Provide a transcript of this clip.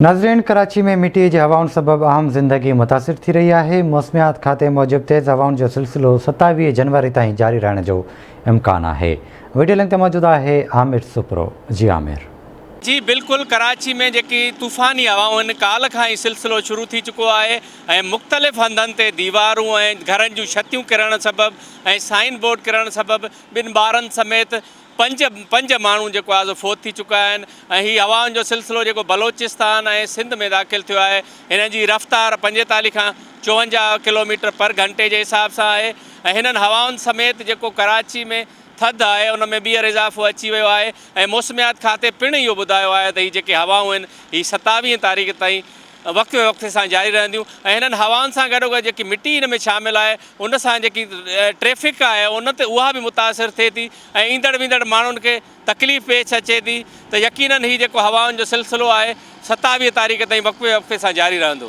ناظرين ڪراچي ۾ مٽي جي هوائن سبب عام زندگي متاثر ٿي رهي آهي، موسميات کاتي موجب تيز هوائن جو سلسلو 27 جنوري تائين جاري رهڻ جو امڪان آهي. وڊيو لنڪ تي موجود آهي عامر سپرو جي عامر. جي بلڪل ڪراچي ۾ جيڪي طوفاني هوائون آهن ڪالهه کان ئي سلسلو شروع ٿي چڪو آهي ۽ مختلف هنڌن تي ديوارون ۽ گهرن جون ڇتيون ڪرڻ سبب ۽ سائن بورڊ ڪرڻ سبب ٻن ٻارن سميت پنج، پنج ماڻهو جيڪو آهي سو فوت ٿي چڪا آهن ۽ هي هوائن جو سلسلو جيڪو بلوچستان ۽ سنڌ ۾ داخل ٿيو آهي هن جي رفتار 45 کان 54 ڪلوميٽر پر گهنٽي جي حساب سان آهي ۽ هنن هوائن سميت جيڪو ڪراچي ۾ ٿڌ آهي ان ۾ ٻيهر اضافو اچي ويو آهي ۽ موسميات کاتي پڻ اهو ٻڌايو آهي ته هي جيڪي هوائون آهن هي 27 تاريخ تائين وقفي وقفي سان جاري رهنديون ۽ هنن هوائن سان گڏوگڏ جيڪي مٽي ان ۾ شامل آهي ان سان جيڪي ٽريفڪ آهي ان تي اها به متاثر ٿئي ٿي ۽ ايندڙ ويندڙ ماڻهن کي تڪليف پيش اچي ٿي ته يقينن هي جيڪو هوائن جو سلسلو آهي 27 تاريخ تائين وقفي وقفي سان جاري رهندو.